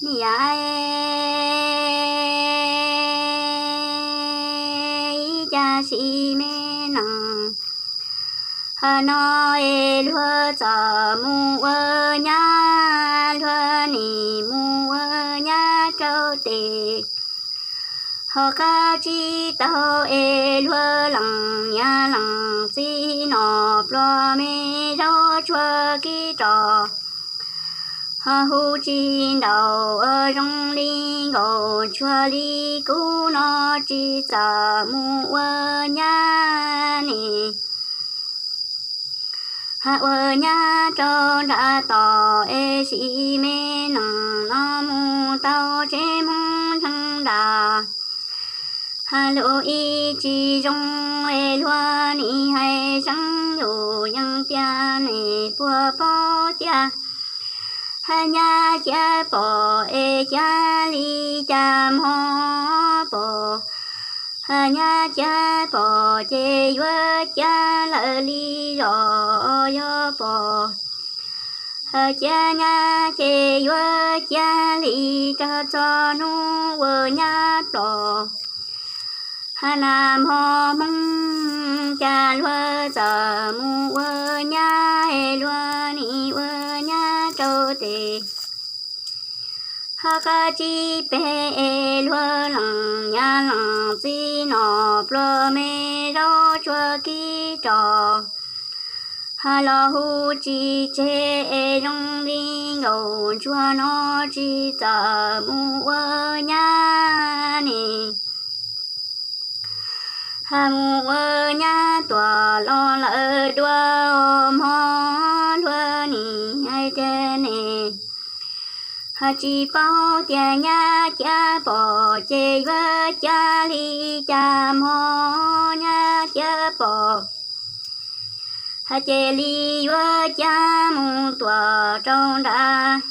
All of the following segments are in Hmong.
Niam, ib cag sim me nees no es luag txawm mus ua nyab, luag nim mus ua nyab rau tes, ho qab tsib taug es luag lees niam lees txiv no, pluas me zaub tsuag kib rov, ho hu tsis ntaus ua zoo li nkaus, tsuag li kub no tsis txawm mus ua nyab ne. Ua nyab rau nram tom es sim me nees no mus tau tsev Hmoob ntseeg nram. Lus ib tsis zoo es luag nim hais seeb yus yeej tiag ne, puas paub tiag, nyab cia pom es cia li cas hmo pom, nyab cia pom ces yuav cia lawm li los yog pom, cia nyab ces yuav cia li rau txog hnub ua nyab plos. Nag hmo Hmoob cas luag txawm mus ua nyab es luag nim ua nyab rau tes, ho qab tsib peg es luag lees niam lees txiv no, pluas me zaub tsuag kib rov, ho los hu tsis tseg es zoo li nkaus, ntsuag no tsis txawm mus ua nyab ne. Mus ua nyab tuaj los lawm dua hmo, luag nim hais tiag ne, tsis paub tias nyab cia pom ces yuav cia li cas hmo, nyab cia pom ces li yuav cia mus tuaj rau nram.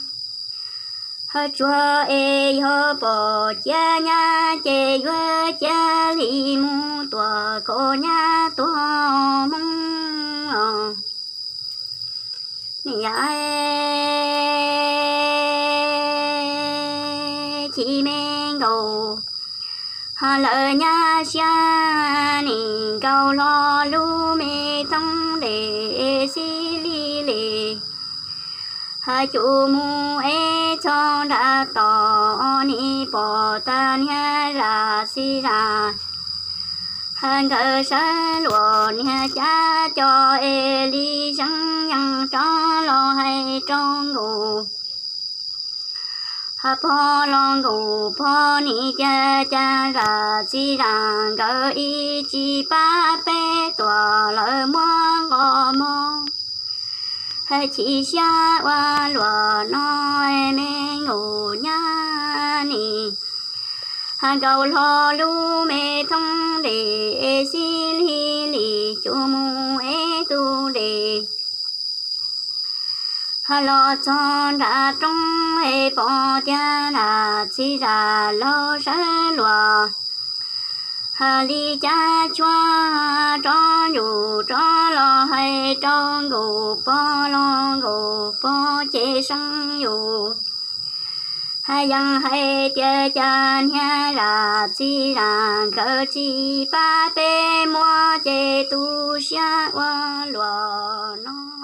Tsuag es yog pom cia nyab ces yuav cia li mus tuaj kom nyab tuag Hmoob os. Niam, chim me nkaus, lawv nyab siab nim nkaus hlo lub me thoob ntes xib li li. Cus mus ib txog nram tom nim pom tag niag zam txiv zam, nkawd sawv luag niag cab co es li zeeb yees rov los hais rau nkaus. Pog los nkaus pog nim tias cas zam txiv zam nkawd ib tsis pab peb tuaj lawv muab nqos mov. Chim siab ua luaj no me nkaus nyab nim, nkaus hlo lub me thoob ntes xib li li, cus mus ib tug ntes. Los txog nram roob es pom tiag zam txiv zam laug sawv luag li cab tshuaj rov ntsum rov los hais rau nkaus pog los nkaus pog ces seeb yus yeej hais tias cas niag zam txiv zam nkawd tsis pab peb muab ces tu siab ua luaj no.